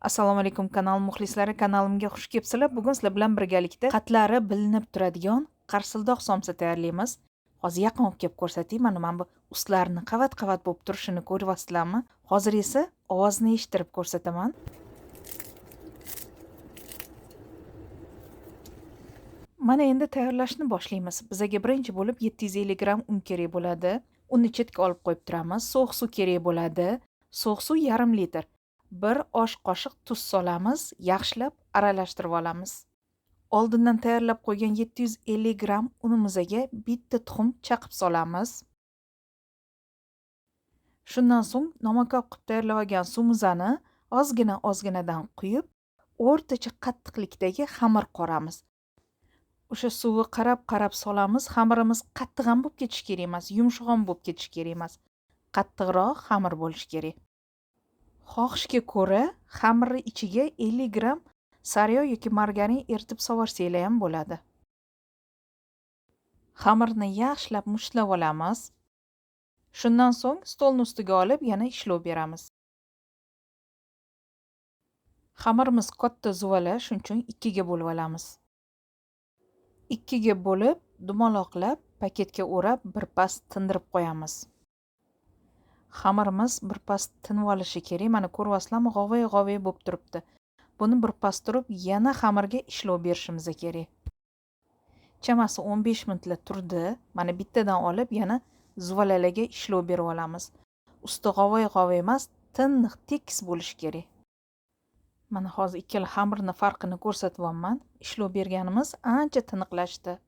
Assalomu alaykum kanal muxlislari, kanalimga xush kelibsizlar. Bugun sizlar bilan birgalikda qatlari bilinib turadigan qarsildoq somsa tayyorlaymiz. Hozir yaqin olib kelib ko'rsatay. Mana bu ustlarini qavat-qavat bo'lib turishini ko'ryapsizlarmi? Hozir esa ovozini eshittirib ko'rsataman. Mana endi tayyorlashni boshlaymiz. Bizaga birinchi bo'lib 750 gramm un kerak bo'ladi. Unni chetga olib qo'yib turamiz. Sovuq suv kerak bo'ladi. Sovuq suv yarim litr. 1 osh qoshiq tuz solamiz, yaxshilab aralashtirib olamiz. Oldindan tayyorlab qo'ygan 750 gramm unimizga bitta tuxum chaqib solamiz. Shundan so'ng nomakob qilib tayyorlab olgan suvimizni ozgina-ozginadan quyib, o'rtacha qattiqlikdagi xamir qoramiz. O'sha suvi qarab-qarab solamiz. Xamirimiz qattiq ham bo'lib ketishi kerak emas, yumshoq ham bo'lib ketishi kerak emas. Qattiqroq xamir bo'lishi kerak. Xohishga ko'ra xamirni ichiga 50 gramm sariyog' yoki margarin eritib solsanglar ham bo'ladi. Xamirni yaxshilab mushtlab olamiz. Shundan so'ng stolni ustiga olib yana ishlov beramiz. Xamirimiz katta zuvala, shuning uchun 2ga bo'lib olamiz. 2ga bo'lib dumaloqlab paketga o'rab birpas tindirib qo'yamiz. Xamirimiz birpas tinib olishi kerak. Mana ko'ryapsizlarmi, g'ovay-g'ovay bo'lib turibdi. Buni birpas turib yana xamirga ishlov berishimiz kerak. Chamasi 15 minutla turdi. Mana bittadan olib yana zuvalalarga ishlov berib olamiz. Usti g'ovay-g'ovay emas, tiniq tekis bo'lishi kerak. Mana hozir ikkala xamirni farqini ko'rsatyapman. Ishlov berganimiz ancha tiniqlashdi.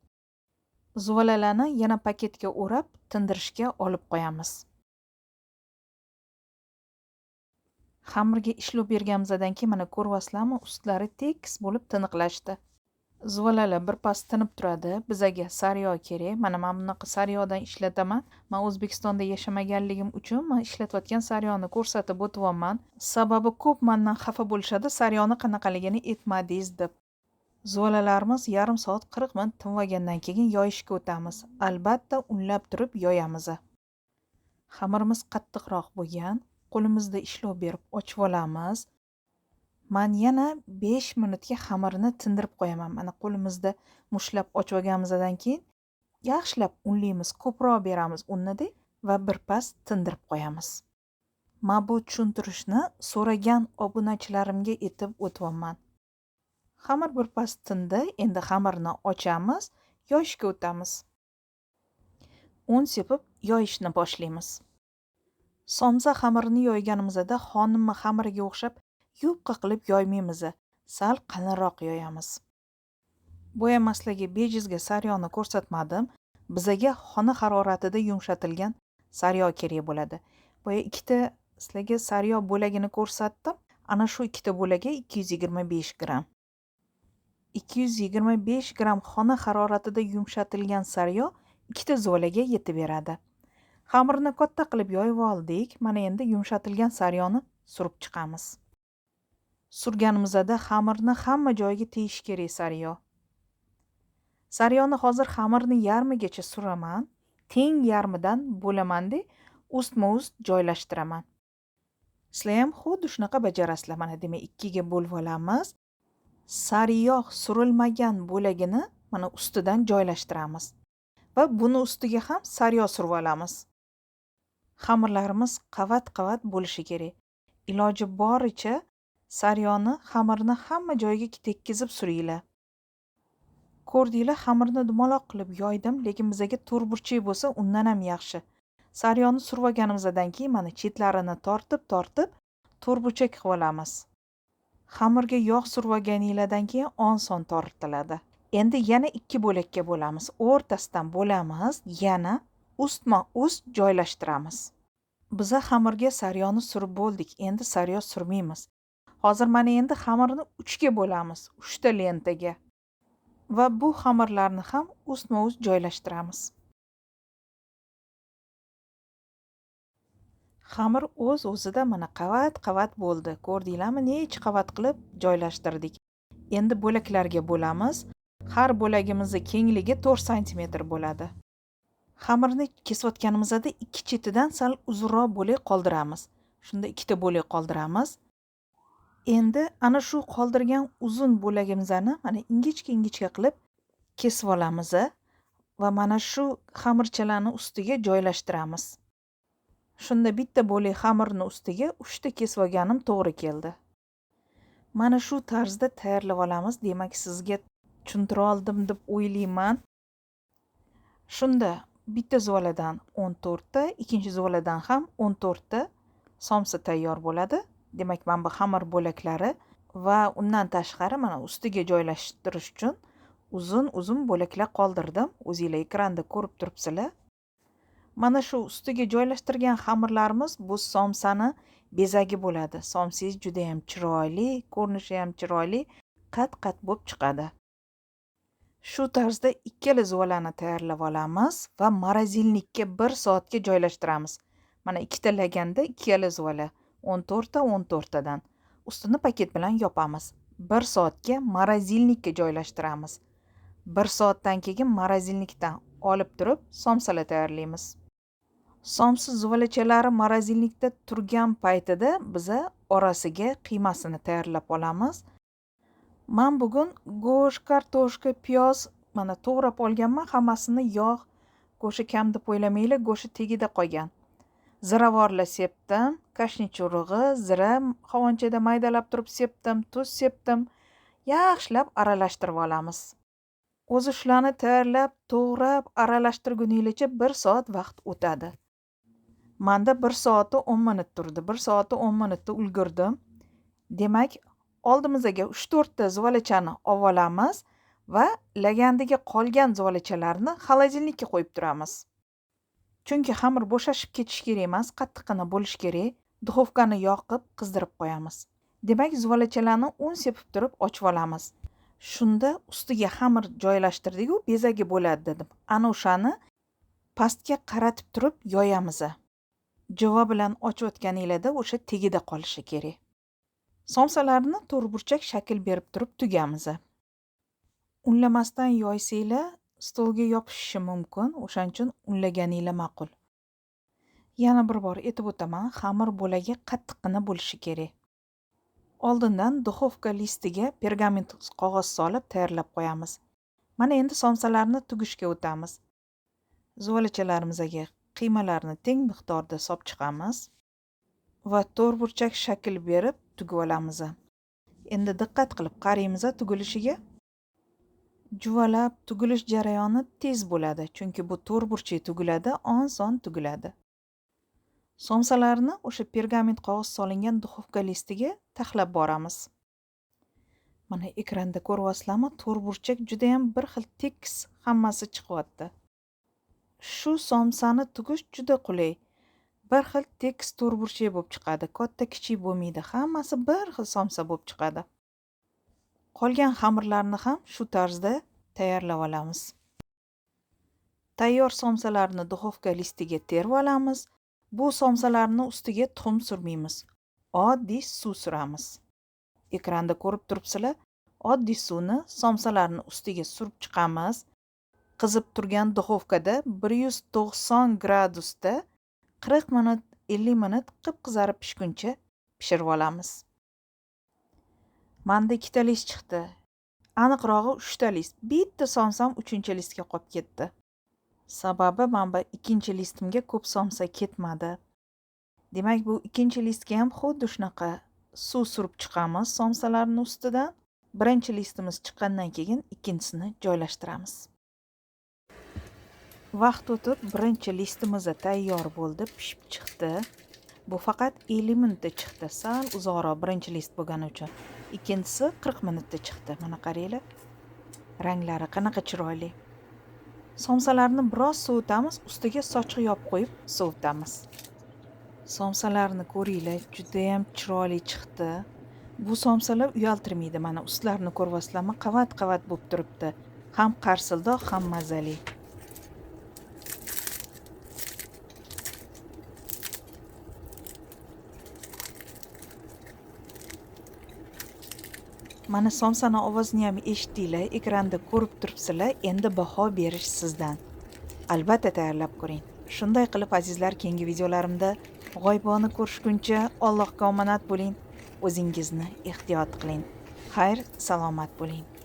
Zuvalalarni yana paketga o'rab tindirishga olib qo'yamiz. Xamirga ishlov berganimizdan keyin mana ko'ryapsizlarmi, ustlari tekis bo'lib tiniqlashdi. Zuvalalar birpas tinib turadi. Bizaga sariyog' kerak. Mana men bunaqa sariyog'dan ishlataman. Men O'zbekistonda yashamaganligim uchun men ishlatayotgan sariyog'ni ko'rsatib o'tyapman. Sababi ko'p mendan xafa bo'lishadi, sariyog'ni qanaqaligini aytmadingiz deb. Zuvalalarimiz yarim soat 40 minut tinib olgandan keyin yoyishga o'tamiz. Albatta unlab turib yoyamiz. Xamirimiz qattiqroq bo'lgan. Qo'limizda ishlov berib ochib olamiz. Men yana 5 minutga xamirni tindirib qo'yaman. Mana qo'limizda mushlab ochib olganimizdan keyin yaxshilab unlaymiz, ko'proq beramiz unni-da va birpas tindirib qo'yamiz. Men bu tushuntirishni so'ragan obunachilarimga aytib o'tyapman. Xamir birpas tindi, endi xamirni ochamiz, yoyishga o'tamiz. Un sepib yoyishni boshlaymiz. Somsa xamirini yoyganimizda xonimni xamiriga o'xshab yupqa qilib yoymaymiz, sal qalinroq yoyamiz. Boya maslaga bejizga sariyog'ni ko'rsatmadim. Bizaga xona haroratida yumshatilgan sariyog' kerak bo'ladi. Boya ikkita sizlarga sariyog' bo'lagini ko'rsatdim. Ana shu ikkita bo'lagi 225 gramm. 225 gramm xona haroratida yumshatilgan sariyog' ikkita zuvalaga yetib beradi. Xamirni katta qilib yoyib oldik. Mana endi yumshatilgan sariyog'ni surib chiqamiz. Surganimizda xamirni hamma joyiga tegishi kerak sariyog'. Sariyog'ni hozir xamirni yarmigacha suraman, teng yarmidan bo'laman-da, ustma-ust joylashtiraman. Sizlar ham xuddi shunaqa bajarasizlar. Mana demak 2ga bo'lib olamiz. Sariyog' surilmagan bo'lagini mana ustidan joylashtiramiz va buni ustiga ham sariyog' surib olamiz. Xamirlarimiz qavat-qavat bo'lishi kerak. Iloji boricha sariyog'ni xamirni hamma joyiga tekkizib suringlar. Ko'rdinglar, xamirni dumaloq qilib yoydim, lekin bizaga to'rtburchak bo'lsa undan ham yaxshi. Sariyog'ni surib olganimizdan keyin mana chetlarini tortib-tortib to'rtburchak qilib olamiz. Xamirga yog' surib olganinglardan keyin oson tortiladi. Endi yana 2 bo'lakka bo'lamiz. O'rtasidan bo'lamiz, yana ustma-ust joylashtiramiz. Biza xamirga sariyog'ni surib bo'ldik, endi sariyog' surmaymiz. Hozir mana endi xamirni 3 ga bo'lamiz, 3 ta lentaga. Va bu xamirlarni ham ustma-ust joylashtiramiz. Xamir o'z-o'zida mana qavat-qavat bo'ldi. Ko'rdinglarmi, necha qavat qilib joylashtirdik. Endi bo'laklarga bo'lamiz. Har bo'lagimizning kengligi 4 santimetr bo'ladi. Xamirni kesayotganimizda ikki chetidan sal uzunroq bo'lak qoldiramiz. Shunda ikkita bo'lak qoldiramiz. Endi ana shu qoldirgan uzun bo'lagimizni mana ingichka-ingichka qilib kesib olamiz va mana shu xamirchalarni ustiga joylashtiramiz. Shunda bitta bo'lak xamirni ustiga 3 ta kesib olganim to'g'ri keldi. Mana shu tarzda tayyorlab olamiz. Demak, sizga tushuntira oldim deb o'ylayman. Shunda bitta zuvaladan 14 ta, ikkinchi zuvaladan ham 14 ta somsa tayyor bo'ladi. Demak, mana bu xamir bo'laklari va undan tashqari mana ustiga joylashtirish uchun uzun-uzun bo'laklar qoldirdim. O'zinglar ekranda ko'rib turibsizlar. Mana shu ustiga joylashtirgan xamirlarimiz bu somsani bezagi bo'ladi. Somsangiz juda ham chiroyli, ko'rinishi ham chiroyli, qat-qat bo'lib chiqadi. Shu tarzda ikkala zuvalani tayyorlab olamiz va morozilnikka 1 soatga joylashtiramiz. Mana ikkita laganda ikkala zuvala, 14 ta 14 tadan. Ustini paket bilan yopamiz. 1 soatga morozilnikka joylashtiramiz. 1 soatdan keyin morozilnikdan olib turib somsalar tayyorlaymiz. Somsa zuvalachalari morozilnikda turgan paytida biza orasiga qiymasini tayyorlab olamiz. Men bugun go'sht, kartoshka, piyoz mana to'g'rab olganman, hammasini yog', go'shti kam deb o'ylamanglar, go'shti tagida qolgan. Ziravorlar sepdim, kashnich urug'i, zira qovonchada maydalab turib sepdim, tuz sepdim. Yaxshilab aralashtirib olamiz. O'zi shularni tayyorlab, to'g'rab, aralashtirguningizcha 1 soat vaqt o'tadi. Menda 1 soati 10 minut turdi. 1 soati 10 minutda ulgurdim. Demak, oldimizga 3-4 ta zuvalachani olib olamiz va lagandiga qolgan zuvalachalarni xolodilnikka qo'yib turamiz. Chunki xamir bo'shashib ketishi kerak emas, qattiqqina bo'lishi kerak. Duxovkani yoqib, qizdirib qo'yamiz. Demak, zuvalachalarni un sepib turib ochib olamiz. Shunda ustiga xamir joylashtirdik-u, bezagi bo'ladi dedim. Ana o'shani pastga qaratib turib yoyamiz. Jova bilan ochayotganingizda o'sha tagida qolishi kerak. Somsalarni to'rtburchak shakl berib turib tugamiz. Unlamasdan yoysanglar stolga yopishishi mumkin, o'shaning uchun unlaganinglar ma'qul. Yana bir bor aytib o'taman, xamir bo'lagi qattiqqina bo'lishi kerak. Oldindan duxovka listiga pergament qog'oz solib tayyorlab qo'yamiz. Mana endi somsalarni tugishga o'tamiz. Zuvalachalarimizga qiymalarni teng miqdorda solib chiqamiz va to'rtburchak shakl berib tugib olamiz. Endi diqqat qilib qaraymiz tugilishiga. Juvalab tugilish jarayoni tez bo'ladi, chunki bu to'rtburchak tugiladi, oson tugiladi. Somsalarni o'sha pergament qog'oz solingan duxovka listiga taxlab boramiz. Mana ekranda ko'ryapsizlarmi, to'rtburchak juda ham bir xil tekis hammasi chiqyapti. Shu somsani tugish juda qulay. Bir xil tekis to'rtburchak bo'lib chiqadi, katta kichik bo'lmaydi, hammasi bir xil somsa bo'lib chiqadi. Qolgan xamirlarni ham shu tarzda tayyorlab olamiz. Tayyor somsalarni duxovka listiga terib olamiz. Bu somsalarni ustiga tuxum surmaymiz. Oddiy suv suramiz. Ekranda ko'rib turibsizlar, oddiy suvni somsalarni ustiga surib chiqamiz. Qizib turgan duxovkada 190 gradusda 40 minut, 50 minut qip-qizarib pishguncha pishirib olamiz. Menda ikkita list chiqdi. Aniqrog'i 3 ta list. Bitta somsam 3-listga qolib ketdi. Sababi men bu ikkinchi listimga ko'p somsa ketmadi. Demak, bu ikkinchi listga ham xuddi shunaqa suv surib chiqamiz somsalarning ustidan. Birinchi listimiz chiqqandan keyin ikkinchisini joylashtiramiz. Vaqt o'tib birinchi listimiz tayyor bo'ldi, pishib chiqdi. Bu faqat 50 minutda chiqdi, sal uzoqroq birinchi list bo'lgani uchun. Ikkinchisi 40 minutda chiqdi. Mana qaranglar, ranglari qanaqa chiroyli. Somsalarni biroz sovutamiz, ustiga sochiq yopib qo'yib sovutamiz. Somsalarni ko'ringlar, juda ham chiroyli chiqdi. Bu somsalar uyaltirmaydi. Mana ustlarini ko'ryapsizlarmi? Qavat-qavat bo'lib turibdi. Ham qarsildoq, ham mazali. Mana somsani ovozini ham eshitdinglar, ekranda ko'rib turibsizlar. Endi baho berish sizdan. Albatta tayyorlab ko'ring. Shunday qilib azizlar, keyingi videolarimda g'oyibona ko'rishguncha Allohga omonat bo'ling. O'zingizni ehtiyot qiling. Xayr, salomat bo'ling.